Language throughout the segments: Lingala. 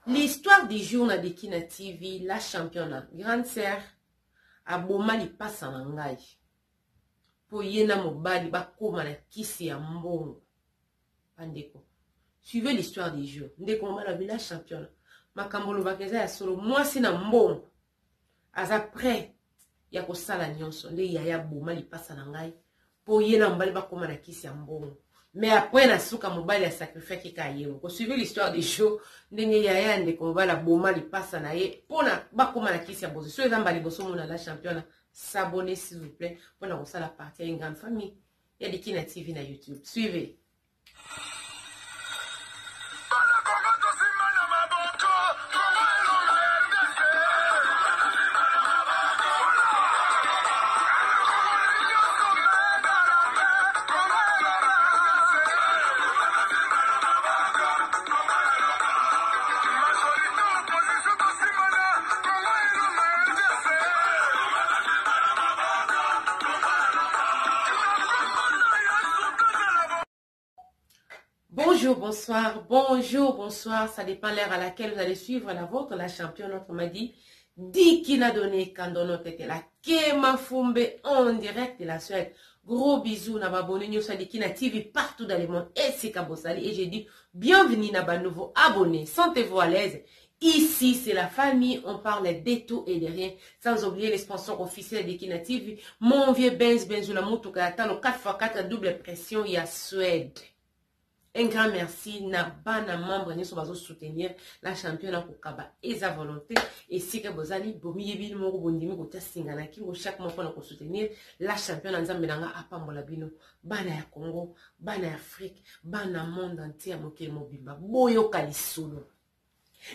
L'histoire du jour na Dikina TV, la championnat, grande sœur aboma lipasa na ngai mpo ye na mobali bakóma na kisi ya mbongo. Bandeko, suivez l'histoire du jour. Ndeko mobali abi la championnat, makambo olobaka eza ya solo, mwasi na mbongo aza prêt ya kosala nyonso nde yaya aboma lipasa na ngai mpo ye na mobali bakóma na kisi ya mbongo. Mais après na suka mobali asacrifiaki kaka ye moko. Suivez l'histoire du jour ndenge yaya ya ndeko mobali aboma lipasa na ye mpona bakóma na kisi ya bozwi. So eza mbala liboso mona la championnat, s'abonner s'il vous plaît mpona kosala partie ya une grande famille ya Dikina TV na YouTube. Suivez. Bonjour, bonsoir, bonjour, bonsoir. Ça dépend l'heure à laquelle vous allez suivre la vôtre, la championne, autrement dit, Dikina Donné, Kandono Tete, la Kema Fumbe en direct de la Suède. Gros bisous, na abonné nyonso ya Dikina TV partout dans le monde. Et c'est Kabosali. Et j'ai dit, bienvenue na ba nouveau abonné. Sentez-vous à l'aise. Ici, c'est la famille, on parle de tout et de rien. Sans oublier les sponsors officiels de Dikina TV. Mon vieux Benz Benzoula Moutouka, Talo 4x4 double pression, il y a Suède. Un grand merci na bana membre nyonso bazo soutenir la championne kokaba eza volonté esika bozali bomiyebi moko bondimi kotia singa na kingo chaque mois mpona kosoutenir la championne. Nzambe na nga apambola bino, bana ya Congo, bana ya Afrique, bana monde entier ya mokili mobimba. Boyoka lisolo.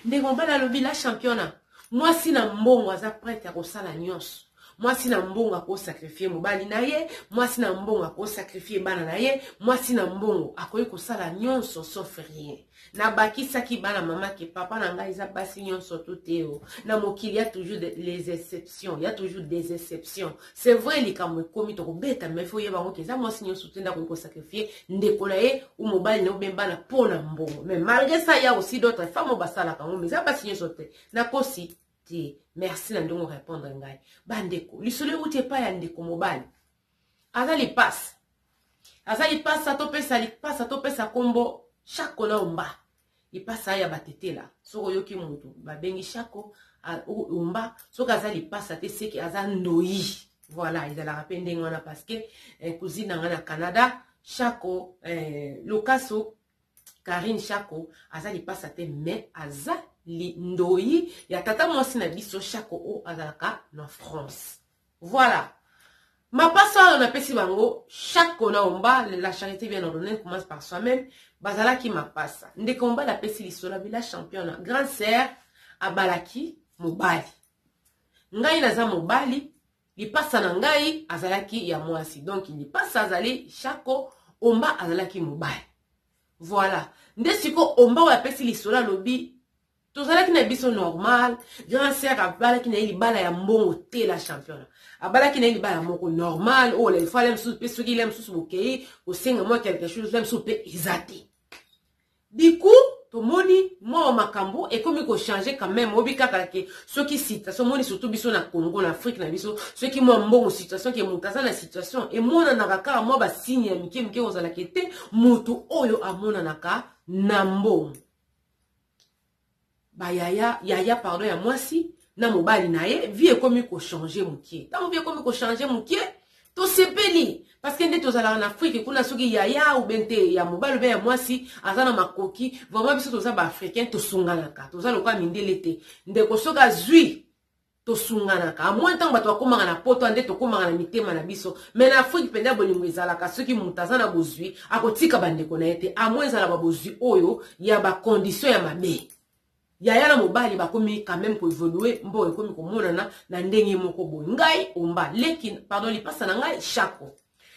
Ndeko mobali alobi la championnat, mwasi na mbongo aza prête ya kosala nyonso. Mwasi na mbongo akosacrifier mobali na ye, mwasi na mbongo akosacrifier bana na ye, mwasi na mbongo akoki kosala nyonso sauf rien. Nabakisaki bana mama ke papa na ngai eza basi nyonso to te o na mokili ya toujours les exceptions, ya toujours des exceptions. C'est vrai, likambo ekomi tokobeta, mais faut oyeba yango ke eza mwasi nyonso te nde akoki kosacrifier ndeko na ye ou mobali na ye obe bana mpo na mbongo. Mais malgré ça, ya aussi d'autres femmes oyo basalaka yango, mais eza basi nyonso te. Nakosi te? Merci na ndenge orépondre ngai. Bandeko, lisolo euti epai ya ndeko mobali, aza lipasa, aza lipasa, topesa lipasa, topesa nkombo Shako na Omba, lipasa ya batetela. Soki oyoki motu babengi Shako Omba, soki aza lipasa te, seki aza ndoi. Voilà, ezalaka mpe ndenge wana parce que cousine na ngai na Canada, Shako Lokaso Karine Shako, aza lipasa te mais aza ndoi ya tata mwasi na biso Shako oyo azalaka na France. Voilà, mapasa oyo napesi bango Shako na Omba. La charité bien ordonnée commence par soi-même. Bazalaki mapasa. Ndeko mobali apesi lisolo bila championne, grande sœur abalaki mobali, ngai naza mobali, lipasa na ngai azalaki ya mwasi. Donc lipasa azali Shako, Omba azalaki mobali. Voilà, nde sikoyo Omba oyo apesi lisolo alobi tozalaki na biso normal, grand sœur abalaki na ye libala ya mbongo te. La championnat, abalaki na ye libala moko normal oyo la fois le mosusu mpe soki le mosusu bokei kosenga mwa quelque chose, le mosusu mpe eza te. Du coup tomoni mwa makambo ekomi kochanger quand même. Oyebi kaka ke soki situation omoni, surtout biso na Congo, na Afrique na biso, soki mwa mbongo, situation ke moto aza na situation emonanaka kaka mwa basigne ya mike mike kozalaka te. Moto oyo amonanaka na mbongo, bayaya, yaya pardon, ya mwasi na mobali na ye, vie ekomi kochanger mokie. Ntango vie ekomi kochanger mokie, tosepeli parce que nde tozalaka na Afrique kuna, soki yaya ou bien te ya mobali ou bien ya mwasi aza na makoki, vraiment biso toza baafricain, tosunganaka. Toza lokola mindele te. Ndeko soki azwi, tosunganaka. Amoi ntango bato bakomaka na poto nde tokomaka na mitema na biso, mais na Afrique mpenza bolingo ezalaka. Soki moto aza na bozwi, akotika bandeko na ye te, amoi ezala babozwi oyo ya bacondition ya mabe. Yaya na mobali bakomi quand même koévoluer, mbongo ekomi komonana na ndenge moko boye. Ngai Omba, leki, pardon, lipasa na ngai Shako,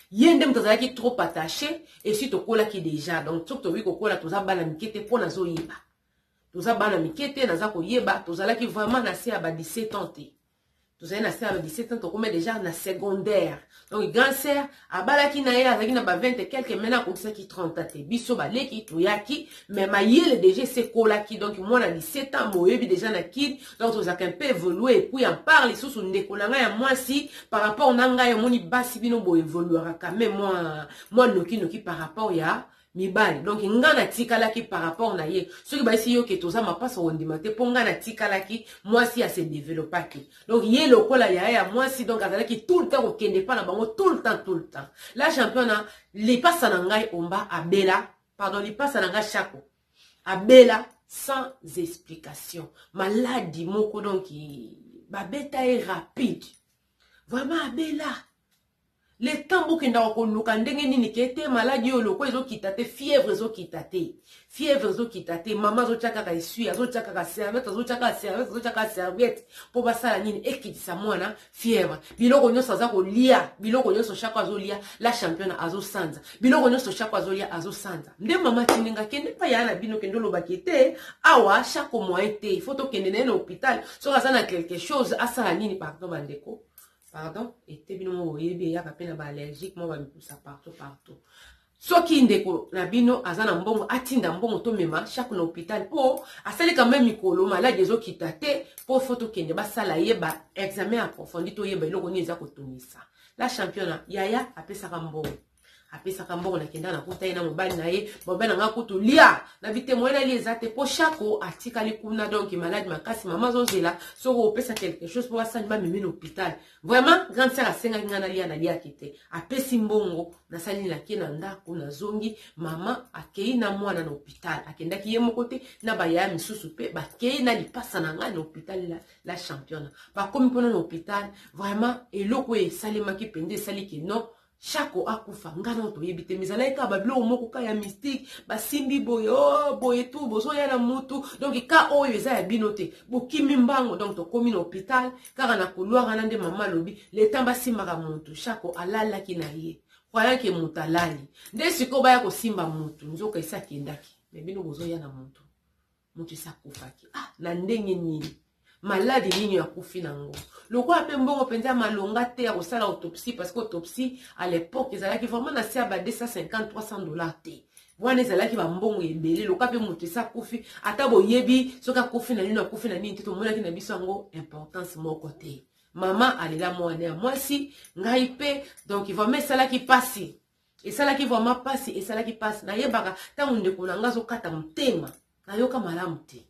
ye nde moto azalaki trop attaché. Esi tokolaki déjà, donc soki tokoki kokola, toza bana mike te mpo nazoyeba, toza bana mike te, naza koyeba, tozalaki vraiment na se ya ba 17 ans te. Tozali na se ya 17 ans, tokoma déjà na secondaire. Donc grand sœur abalaki na ye, azalaki na ba 20 et quelques, maintenant akokisaki 30 ans te. Biso baleki toyaki, mais mayele déjà esekolaki. Donc mwana 17 ans boyebi déjà na kid, donc tozalaka un peu évolué. Et puis en parle lisusu ndeko na ngai ya mwasi par rapport na ngai, omoni basi bino boévoluaka quand même mwa noki noki par rapport ya mibali. Donc nga natikalaki par rapport na ye. Soki bayesi yo ke toza mapasa, kondima te, mpo nga natikalaki mwasi ase développaki. Donc ye lokola yaya ya mwasi, donc azalaki tout le temps kokende epa na bango, tout le temps, tout le temps. La champion, lipasa na ngai Omba abela, pardon, lipasa na ngai Shako abela sans explication, maladi moko. Donc babeta ye rapide, vraiment abela. Le temps bokendaka koluka ndenge nini ke te maladi oyo lokwa ezokita te, fièvre ezokita te, fièvre ezokita te. Mama azotya kaka essuie, azotya kaka serviette, azotya kaka serviette, azotya kaka serviette mpo basala nini? Ekitisa mwana fièvre. Biloko nyonso aza kolia, biloko nyonso Shako azolia, la championne, azosanza. Biloko nyonso Shako azolia, azosanza. Nde mama tindinga kende mpa ya na bino, kende olobaki te awa Shako moyen te, il faut tokende na ye na hôpital soki aza na quelque chose asala nini. Pardon bandeko, pardon, ete bino mo boyebi eyaka mpe na baallergique mwa bamikusa partout partout. Soki ndeko na bino aza na mbongo, atinda mbongo tomema Shako na hôpital, mpo asali quand même mikolo maladi ezokita te, mpo faut tokende basala ye ba examen approfondi, toyeba eloko nini eza kotungisa la championa. Yaya apesaka mbongo, apesaka mbongo. Nakenda, nakuta ye na mobali na ye. Mobali na nga kutu lia na bitemo ye nali eza te, mpo Shako atikali kuna. Donc maladi makasi, mama azozela soki opesa quelque chose mpo basali bamemi na hôpital. Vraiment, grande sœur asengaki ngai nalia, naliaki te. Apesi mbongo, nasali, nake na ndako, nazongi. Mama akei na mwana na hôpital, akendaki ye moko te, na bayaya misusu mpe bakei na lipasa na ngai na hôpital. La championne, bakomi mpona na hôpital, vraiment eloko oyo esalemaki mpenza esaliki non Shako akufa, ngai nao toyebi te. Mizalaki kaka babiloko moko ka ya mystique, basimbi boye, oh, boye tu bozoya na mutu. Donc ka oyo eza ya bino te, bokimi mbango. Donc tokomi na hôpital, kaka na couloir wana nde mama alobi le temps basimbaka mutu, Shako alalaki na ye, croyant ke moto alali. Nde sikoyo baya kosimba mutu, nzoka esi akendaki. Me bino bozoya na mutu, moto esi akufaki. Ah, na ndenge nini? Maladi nini akufi nango? Lokola mpe mbongo mpenza ya malonga te ya kosala autopsie, parce que autopsie à l'époque ezalaki vraiment na se ya ba 250 300 $ te. Wana ezalaki bambongo ebele. Lokola mpe moto esi akufi, ata boyebi soki akufi na nini, akufi na nini te, tomonaki na biso yango importance moko te. Mama alela mwana ya mwasi, ngai mpe. Donc vraiment esalaki mpasi, esalaki vraiment mpasi, esalaki mpasi. Nayebaka ntango ndeko na ngai azokata motema, nayoka malamu te,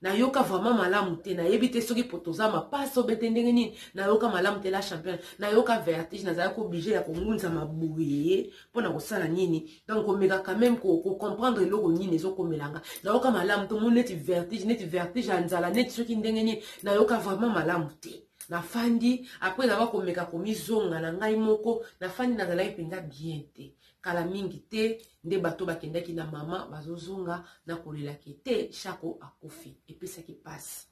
nayoka vraiment malamu te. Nayebi te soki po toza mapasi obe te ndenge nini, nayoka malamu te. La championne, nayoka vertige, nazalaki obligé ya kongunzama boye mpona kosala nini? Donc komeka quand même kocomprendre eloko nini ezokomelanga. Nayoka malamu te, omoni neti vertige, neti vertige ya nzala, neti soki ndenge nini. Nayoka vraiment malamu te. Nafandi, après naba komeka komizonga na ngai moko, nafandi, nazalaki mpenza bien te. Kala mingi te nde bato bakendaki na mama, bazozonga na kolelaki te Shako akufi. Epesaki mpasi,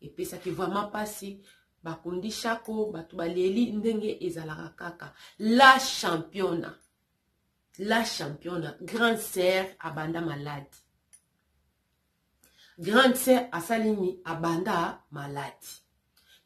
epesaki vraiment mpasi. Bakundi Shako, bato baleli ndenge ezalaka kaka. La championa, la championa, grande sœur abanda maladi, grande sœur asali nini? Abanda maladi.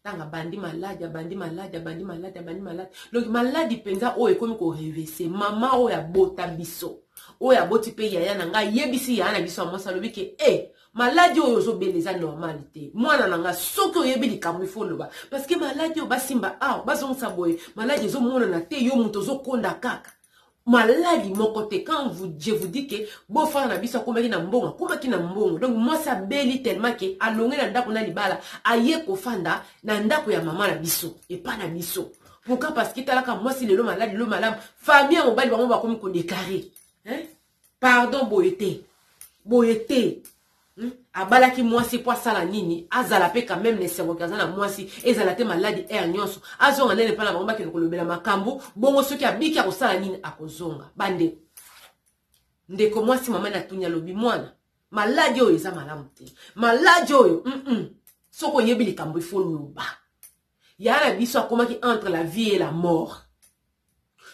Ntango abandi maladi, abandi maladi, abandi maladi, abandi maladi. Donc maladi mpenza oyo ekomi korêvasser mama oyo abota biso, oyo aboti mpe yaya na ngai. Ayebisi yaya na biso ya mwasi, alobi ke e maladi oyo ozobela eza normal te. Mwana na nga, soki oyebi likambo, ifo oloba, parce que maladi oyo basimba awa, bazongisa boye, maladi ezomonana te. Yo moto ozokonda kaka maladi moko te. Quand vous, je vous dis ke beau-frère na biso akomaki na mbongo, akomaki na mbongo. Donc mwasi abeli tellement ke alonge na ndako na libala, aye kofanda na ndako ya mama na biso, epa na biso. Pourquoi? Parce que talaka mwasi lelo maladi, lelo malamu. Famille ya mobali bango bakomi kodéclarer, hein? Pardon, boye te, boye te, Abalaki mwasi mpo asala nini? Azala mpe quand même na esengoki aza na mwasi, ezala te maladi aire nyonso. Azonga nene mpa na bango, bakende kolobela makambo bongo. Soki abiki, akosala nini? Akozonga. Bandeko, ndeko mwasi mama natuni, alobi: mwana, maladi oyo eza malamu te, maladi oyo Soki oyebi likambo, ifo loba. Ya na biso akomaki entre la vie et la mort.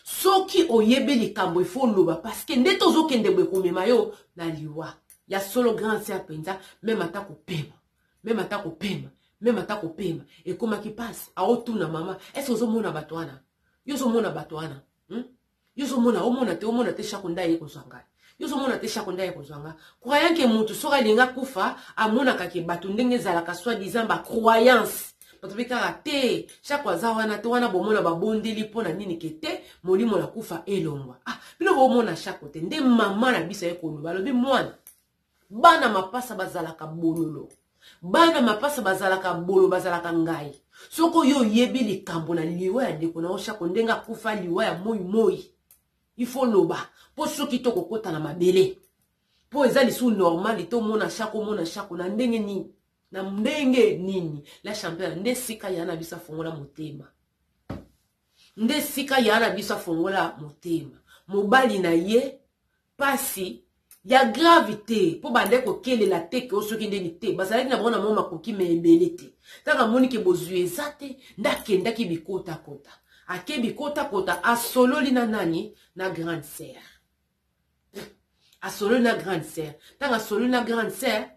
Soki oyebi likambo, ifo oloba, parce que nde tozokende boye, komema yo na liwa ya solo. Grande sœur mpenza, même ata kopema, même ata kopema. Meme ata kopema ekomaki pasi. Aotuna mama, est-ce ozomona bato wana? Yo ozomona bato wana? Yo ozomona, omona te, omona te Shako nde aye kozwa ngai. Yo ozomona te Shako nde aye kozwa ngai. Croyant ke mutu soki alingi akufa, amonaka ke bato ndenge ezalaka soi-disant ba croyance. Bato pe kaka te, Shako aza wana te, wana bomona babondeli mpo na nini ke te, molimo na kufa elongwa. Ah, bino bomona Shako te, nde mama na biso aye koloba, alobi mwana, bana mapasa bazalaka bololo. Bana mapasa bazalaka bolo, bazalaka ngai. Soko yo oyebi likambo na liwa ya ndeko na yo Shako ndenge akufa liwa ya moi moi, il faut loba po soki tokokota na mabele po eza lisusu normal te omona Shako, omona Shako na ndenge nini, na ndenge nini. La championne nde sika ya na biso afongola motema, nde sika ya na biso afongola motema. Mobali na ye pasi ya grave te po bande kokelela te ke soki ndeni te, bazalaki na bango na mwa makoki me ebele te. Ntango amoni ke bozwi eza te, nde akendaki bikotakota, ake bikotakota, asololi na nani, na grande sœur. Asololi na grande sœur. Ntango asololi na grande sœur,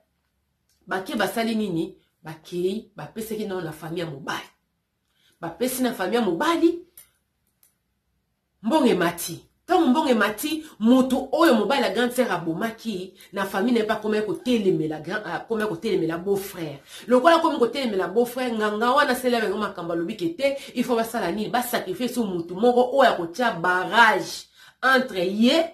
bake basali nini, bakei bapesaki nao na famille ya mobali, bapesi na famille ya mobali, mbongo emati. Ntango mbongo emati, moto oyo mobali ya grande sœur abomaki na famille na ye mpe akomaki kotelemela grand, akomaki kotelemela beau frère. Lokola akomi kotelemela beau frère, nganga wana asali yango makambo, alobi ke te, il faut basala nini, basacrifier so motu moko oyo akotia barrage entre ye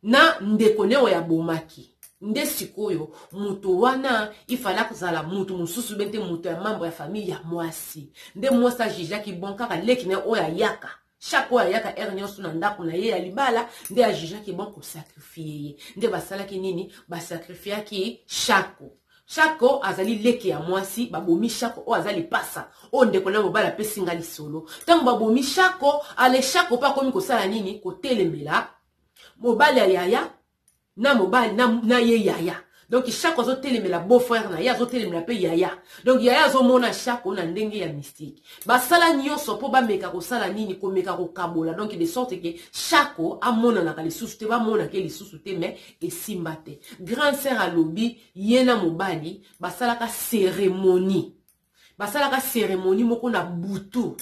na ndeko ne oyo abomaki. Nde sikoyo moto wana ifala kozala moto mosusu be te, moto ya membre ya famille ya mwasi. Nde mwasi ajugeaki bon kaka leki na ye oyo ayaka chaque oyo ayaka heure nyonso na ndako na ye ya libala, nde ajugeaki bon kosacrifier ye. Nde basalaki nini, basacrifiaki Shako. Shako azali leki ya mwasi, babomi Shako oyo aza lipasa oyo ndeko na mobali apesi nga lisolo. Ntango babomi Shako, ale Shako mpe akomi kosala nini, kotelemela mobali ya yaya na mobali na ye yaya. Donc Shako azotelemela beau frère na ye, azotelemela mpe yaya. Donc yaya azomona Shako na ndenge ya mystique. Basala nyonso mpo bameka kosala nini, komeka kokabola, donc de sorte que Shako amonanaka lisusu te, bamonaka ye lisusu te, mais esimba te. Grande sœur alobi ye na mobali basalaka cérémonie, basalaka cérémonie moko na butu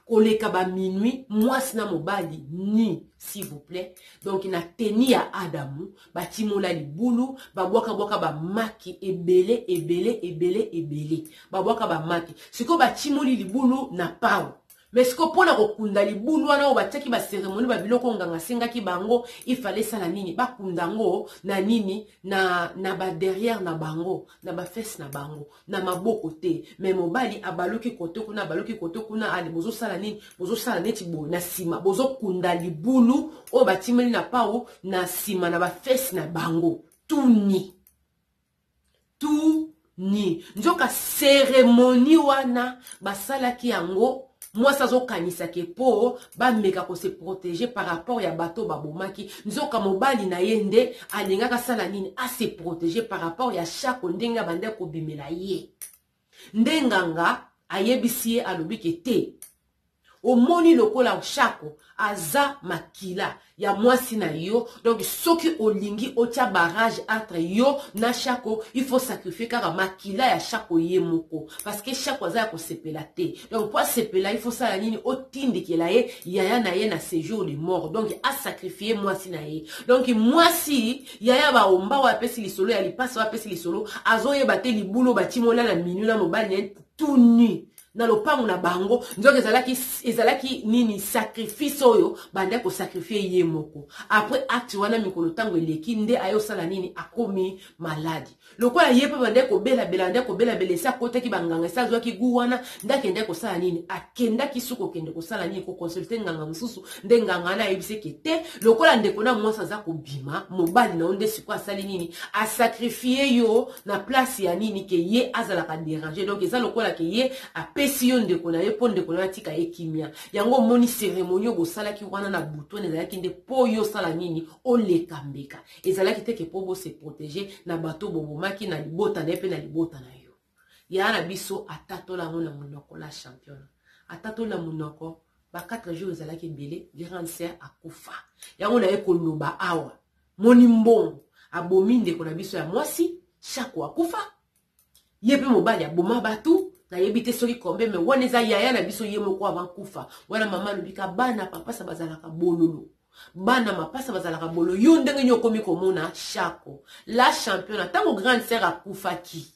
koleka ba minuit, mwasi na mobali ni s'il vous plaît. Donc na teni ya Adamu batimola libulu, babwaka-bwaka bamaki ebele ebele ebele ebele, babwaka bamaki. Sikoyo batimoli libulu na pau, mais sikoyo mpona kokunda libulu wana oyo batiaki ba cérémonie ba biloko nganga asengaki bango, il fallait sala nini, bakunda yango na nini, na ba derrière na bango, na ba fesse na bango, na maboko te. Mais mobali abaluki kote kuna, abaluki kote kuna, ale bozosala nini, bozosala neti boye na nsima, bozokunda libulu oyo batimeli na pau na nsima na ba fesse na bango tuni tuni. Nzoka cérémonie wana basalaki yango, mwasi azokanisaka po bameka kose protéger par rapport ya bato babomaki. Nzoka mobali na ye nde alingaka asala nini, ase protéger par rapport ya Shako ndenge abandaki kobimela ye. Nde nganga ayebisi ye, alobi ke te, omoni lokola Shako aza makila ya mwasi na yo, donc soki olingi otia barrage entre yo na Shako, il faut sacrifier kaka makila ya Shako ye moko, parce que Shako aza ya kosepela te. Donc po asepela, il faut sala nini, otindikela ye yaya na ye na séjour de mort, donc asacrifier mwasi na ye. Donc mwasi yaya baomba oyo apesi lisolo ya lipasi, oyo apesi lisolo azoyeba te libulu batimola na minu na mobali na ye tout nu na lopango na bango. Nzoka ezalaki nini, sacrifice oyo bandaki kosacrifier ye moko. Après acte wana, mikolo ntango eleki, nde ayosala nini, akomi malade. Lokola ye mpe bandaki kobelabela, bandaki kobelabela, esi akotaki banganga, esi azwaki gu wana, nde akendaki kosala nini, akendaki soki kokende kosala nini, koconsulter nganga mosusu. Nde nganga wana ayebisi eke te, lokola ndeko na mwasi aza kobima mobali na yo, nde sikoyo asali nini, asacrifier yo na place ya nini, ke ye azalaka déranger. Donc eza lokola ke ye apesi yo ndeko na ye mpo ndeko na yo atika ye kimia. Yango omoni cérémonie oyo bosalaki wana na butu wana ezalaki nde mpo yo osala nini, oleka mbeka. Ezalaki te ke mpo bose protéger na bato bobomaki na libota na ye mpe na libota na yo. Ya na biso atatola yango na monoko, la championne atatola na monoko. Ba 4 jours ezalaki ebele, grande sœur akufa. Yango na ye koloba awa, moni mbongo abomi ndeko na biso ya mwasi Shako akufa. Ye mpe mobali aboma bato, nayebi te soki combien, mais wana eza yaya na biso ye moko avant kufa. Wana mama alobi ka bana papasa bazalaka bololo. Bana mapasa bazalaka bolo. Yo ndenge nini okomi komona Shako la championne ntango grande sœur akufaki?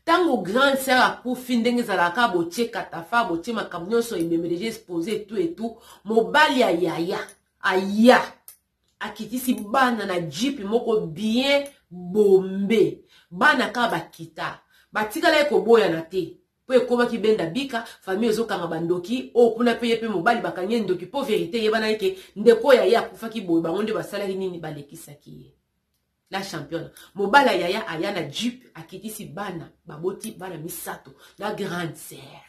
Ntango grande sœur akufi, ndenge ezalaka, botie katafa, botie makambo nyonso, ebembe deja expose etu etu, mobali ya yaya aya akitisi bana na jeep moko bien bombe. Bana kaka bakita, batikalaki koboyana te, mpo ekomaki benda bika, famille ezokanga bandoki oyo kuna mpe ye mpe mobali bakangi ye ndoki, mpo verité eyebanaki ke ndeko ya ye akufaki boye, bango nde basalaki nini, balekisaki ye. La championne, mobali ya yaya aya na jeep, akitisi bana, baboti bana misato na grande sœur.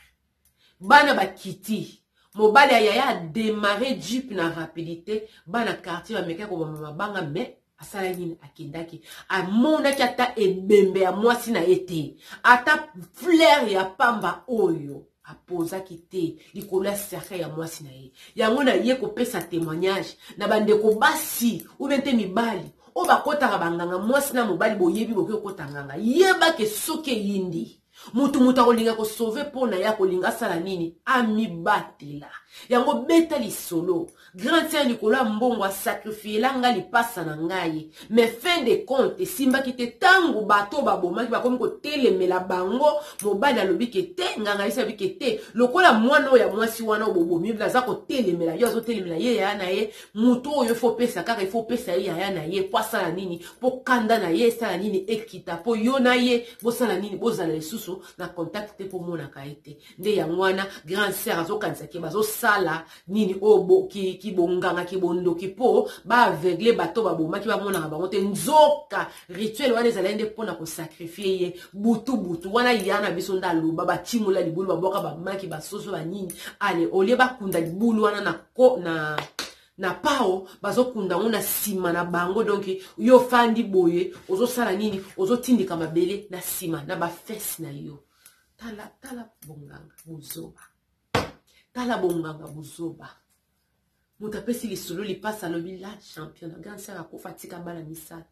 Bana bakiti, mobali ya yaya adémarre jeep na rapidité, bana quartier bamekaki kobamba mabanga, mais asalaki nini? Akendaki, amonaki ata ebembe ya mwasi na ye te, ata fleur ya pamba oyo apozaki te likolo ya cercueil ya mwasi na ye. Yango na ye kopesa témoignage na bandeko basi ou bien te mibali oyo bakotaka banganga, mwasi na mobali, boyebi bokoki kokota nganga, yebake soki eyindi mutu akolinga kosauver mpo na ye, akolinga asala nini? Amibatela. Yango beta lisolo, grande sœur likolo ya mbongo asacrifiela nga lipasa na ngai, mais fin de compte esimbaki te. Ntango bato babomaki bakomi kotelemela bango, mobali alobi ke te, nganga yesi alobi ke te, lokola mwana oyo ya mwasi wana oyo bobomi aza kotelemela yo, azotelemela ye yaya na ye, moto oyo ifo opesa kaka, ifo opesa ye yaya na ye, mpo asala nini? Mpo kanda na ye esala nini? Ekita, mpo yo na ye bosala nini? Bozala lisusu na contact te, mpo monaka ye te. Nde yango wana grande sœur azokanisa ke bazosala nini oyo kibonganga, kibondoki, mpo baaveugle bato babomaki, bamonaka bango te. Nzoka rituel wana ezalaki nde mpona kosacrifier ye butu butu wana. Ya na biso nde aloba batimola libulu, babwaka bamaki, basoso, banini. Ale olie bakunda libulu wana na, ko, na na pao, bazokunda yango na nsima na bango. Donc yo ofandi boye, ozosala nini? Ozotindika mabele na nsima na bafesses na yo. Tala, tala bonganga bozoba, tala bonganga bozoba. Moto apesi lisolo lipasa alobi la championne, grande sœur akufa, atika bana misato.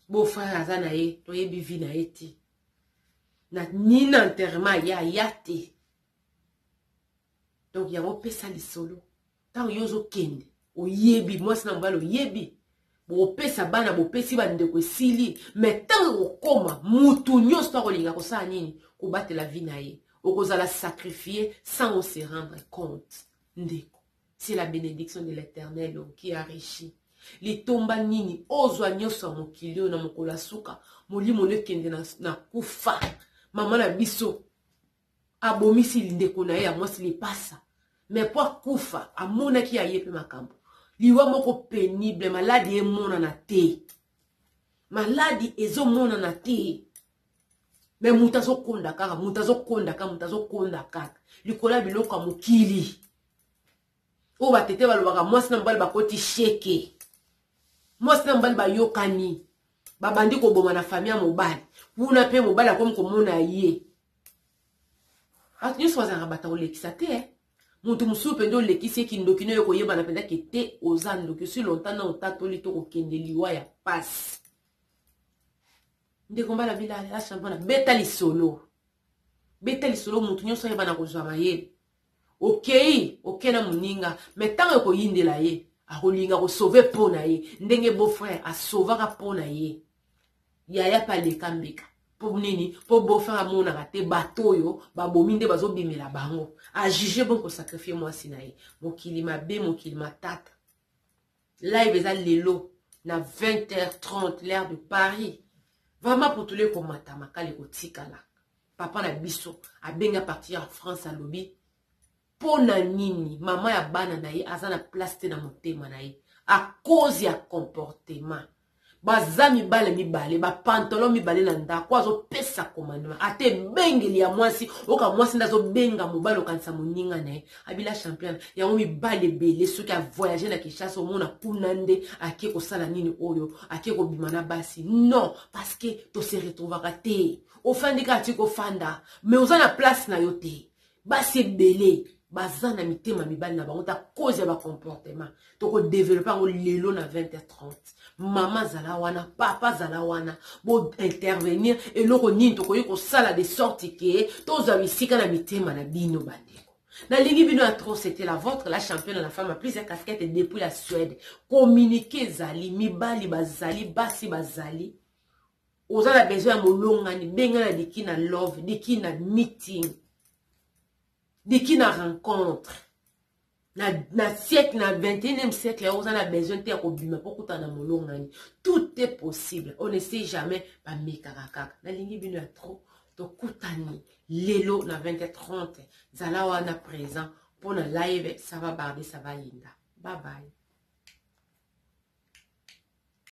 Beau-frère aza na ye, toyebi vie na ye te, na nini, enterrement ya ya te. Donc yango pesa lisolo, ntango yo ozokende, oyebi mwasi na mobali, oyebi bopesa bana, bopesi bandeko, esili. Mais ntango ekokoma, mutu nyonso to akolinga kosala nini? Kobatela vie na ye. Okozala sacrifié sans se rendre compte. Ndeko, c'est la bénédiction de l'Éternel qui enrichit. Litomba nini ozwa nyonso ya mokili oyo, na mokolo ya suka molimo no ekende na kufa? Mama na biso abomisi ndeko na ye ya mwasi lipasa, mais po akufa amonaki ya ye mpe makambo, liwa moko pénible, maladi emonana te, maladi ezomonana te, mais moto azokonda kaka, moto azokonda kaka, moto azokonda kaka likolo ya biloko ya mokili oyo. Batete balobaka mwasi na mobali bakoti sheke, mwasi na mobali bayokani, babandi koboma na famille ya mobali kuna, mpe mobali akomi komona ye. Bato nyonso bazalaka bato kolekisa te. Moto mosusu mpenza olekisi ye kindoki no, yo koyebana mpenza ke te oza ndoki osi longtemps na otatoli to kokende liwa ya pasi. Ndeko mbala bila la champion, beta lisolo, beta lisolo, motu nyonso ayebana kozwa mayele. Okei, okei na moninga, mais ntango ekoyindela ye, akolinga kosauver mpo na ye, ndenge beau-frère asauvaka mpo na ye yaya mpe aleka mbeka. Mpo nini? Mpo beau-frère amonaka te bato oyo babomi nde bazobimela bango, ajuge bon kosacrifier mwasi na ye. Mokili mabe, mokili matata. Live eza lelo na 20h30, l'heure de Paris. Vraiment putulu ekomata, makala ekotikala. Papa na biso abengi partir ya France, alobi mpo na nini mama ya bana na ye aza na place te na motema na ye à cause ya comportement. Baza mibale mibale, bapantalon mibale na ndako, azopesa commandement, ata ebengeli ya mwasi, oka mwasi nde azobenga mobali, okanisa moninga na ye abila champion. Yango mibale ebele, soki avoyage na Kinshasa, omona kuna nde ake kosala nini oyo, ake kobima na basi. Non, parce que tose retrouvaka te. Ofandi kaka, ti kofanda, mais oza na place na yo te. Basi ebele. Baza na mitema mibali na bango ta cause ya bacomportement. Tokodevelope yango lelo na 20h30. Mama azala wana, papa azala wana, bointervenir eloko nini tokoki kosala de sorte ke tozwa bisika na mitema na bino bandeko. Nalingi bino ya trop. C'était la vôtre, la championne, la femme à plusieurs casquettes depuis la Suède. Communiquer ezali, mibali bazali, basi bazali. Oza na besoin ya molongani, benga na Dikina Love, Dikina Meeting, Dikina Rencontre. Na siècle, na 21e siècle, oza na besoin te ya kobima mpo kutana na molongani. Tout est possible, on ne sait jamais, bamekaka kaka. Nalingi bino ya trop. Tokutani lelo na 20h30. Zala wana présent mpo na live. Ça va barder, ça va yinda. Bye bye.